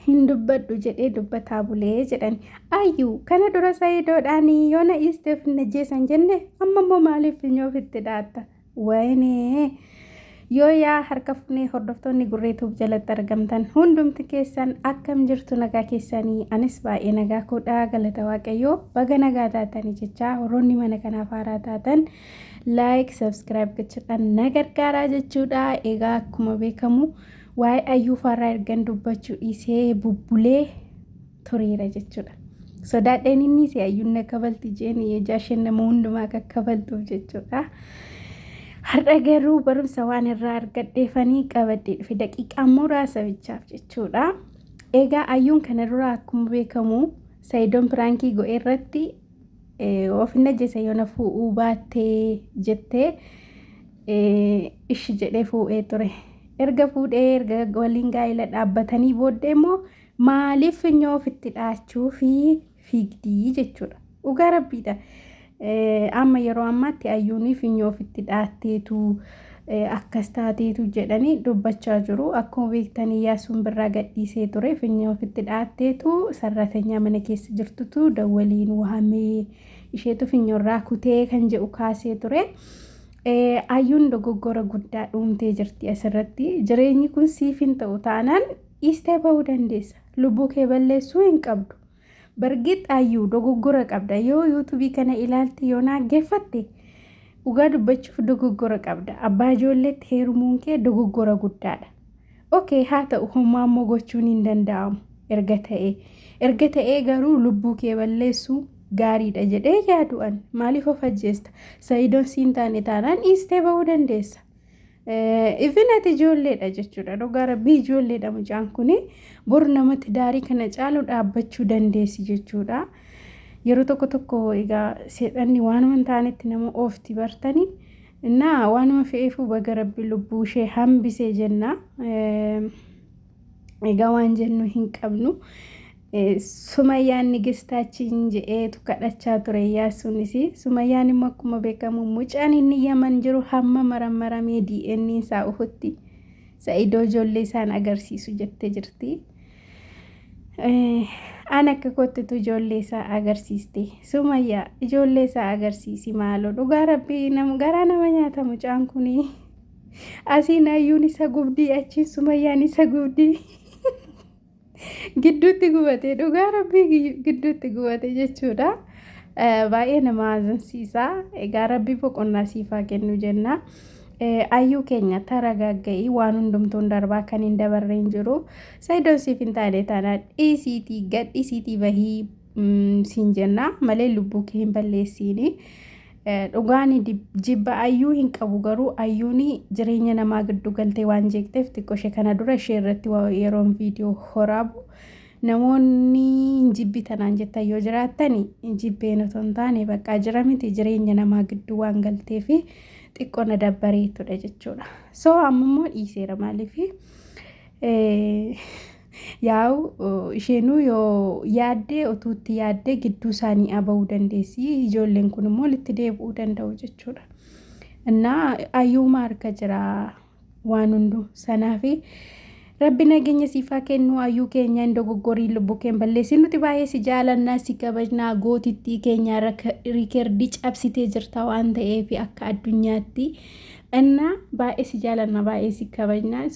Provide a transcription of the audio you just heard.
Hin dubbadhu jedhee dubbataa bulee jedhani. Ayyuu kana dura Sayidoodhaan yoo na dhiisteef hin ajjeesan jenne amma immoo maaliif finyoo ofitti dhaatta? Wayinee! Yoo yaa harka fuunee hordoftoonni Gurree Tuub jalatti argamtan hundumti keessan akkam jirtu nagaa keessanii anis baay'ee nagaa koodha galata waaqayyoo baga nagaa taatanii jechaa warroonni mana kanaaf haaraa taatan like subscribe gochuudhaan na gargaaraa jechuudha. Egaa akkuma beekamu Waa'ee Ayyuu faarraa ergan dubbachuu dhiisee bubbulee tureera jechuudha. Sodaadheen inni si Ayyuun na kabalti jeen ijaa isheen nama hundumaa akka kabaltuuf jechuudha. Har'a garuu barumsa waan irraa argadheefanii qabadhee dhufe daqiiqaa muraasa bichaaf jechuudha. Egaa Ayyuun kana dura akkuma beekamu Sayidoon piraankii go'ee irratti of hin ajjeesa yoo na fuudhuu baattee jettee ishi jedhee fuudhee ture. Erga fuudhee erga waliin gaa'ela dhaabbatanii booddee immoo maaliif funyoo ofitti dhaachuu fi fiigdii jechuudha. Dhugaa rabbiidha. Amma yeroo ammaatti ayyuunii funyoo ofitti dhaatteetu akkas taateetu jedhanii dubbachaa jiru. Akkuma beektan Iyyaasuun birraa gadhiisee ture. Funyoo ofitti dhaatteetu sarratanyaa mana keessa jirtutu dawwaliin waamee isheetu funyoorraa kutee kan jedhu kaasee ture. Ayyuun dogoggora guddaa dhuumtee jirti asirratti. Jireenyi kun siif hin ta'u taanaan dhiistee bahuu dandeessa. Lubbuu kee balleessuu hin qabdu. Bargix Ayyuu dogoggora qabda. Yoo yuutuubii kana ilaalte yoo naaggeeffatte dhugaa dubbachuuf dogoggora qabda. Abbaa ijoolleetti heerumuun kee dogoggora guddaadha. Okay haa ta'u homaa immoo gochuun hin danda'amu erga ta'ee. Erga ta'ee garuu lubbuu kee balleessuu gaariidha jedhee yaadu an. Maaliif of ajjeesta? Sa'idoon siin taane taanaan dhiistee bahuu dandeessa. Ifin ati ijoolleedha jechuudha. Dhugaa rabbii ijoolleedha mucaan kuni. Bor namatti daarii kana caalu dhaabbachuu dandeessi jechuudha. Yeroo tokko tokko egaa seexanni waanuma hin taanetti nama oofti bartanii. Innaa waanuma fe'eefuu baga rabbi lubbuu ishee hambise jenna. Egaa waan jennu hin qabnu. Sumayyaan nigistaachiin je'eetu kadhachaa ture Iyyaasuunis. Sumayyaan immoo akkuma beekamu mucaan inni Yaman jiru hamma marammaramee DNA isaa ufutti Sa'idoo ijoollee isaan agarsiisu jettee jirti. An akka koottitu ijoollee isaa agarsiiste. Sumayyaa ijoollee isaa agarsiisi maaloo dhugaa rabbii nam garaa nama nyaata mucaan kuni. Asiin ayyuun isa gubdii achiin sumayyaan isa gubdii. Gidduutti gubate dhugaa rabbii gidduutti gubate jechuudha. Baay'ee nama hazansiisa. Egaa rabbii boqonnaa siifaa kennu jenna. Ayyuu keenya taragaagga'i waan hundumtuun darbaa kan hin dabarre hin jiru. Sayidoon siif hin taane taanaan dhiisiitii gadhiisiitii bahii siin jenna malee lubbuu kee hin balleessiini. Dhugaan jibba ayyuu hin qabu garuu ayyuun jireenya namaa giddu galtee waan jeeqxeef xiqqoo ishee kana dura ishee irratti yeroon viidiyoo horaabu namoonni hin jibbitanaan jettan yoo jiraattani jibbeen otoo hin taane bakka jira miti jireenya namaa gidduu waan galteef xiqqoo na dabbareetudha jechuudha. So amma immoo dhiiseera maaliif Yaa'u isheenuu yoo yaaddee utuutti yaaddee gidduu isaanii aba'uu dandeessi. Ijoolleen kun immoo walitti deebi'uu danda'u jechuudha. Innaa ayyuuma harka jira waan hundu sanaafi rabbi nageenya siif haa kennu ayyuu keenya hin dogoggoriin lubbuu kee hin balleessin nuti baay'ee si jaalannaa si kabajnaa gootittii keenya riikerdii cabsitee jirta waan ta'eef akka addunyaatti innaa baay'ee si jaalanna baay'ee si kabajnaa.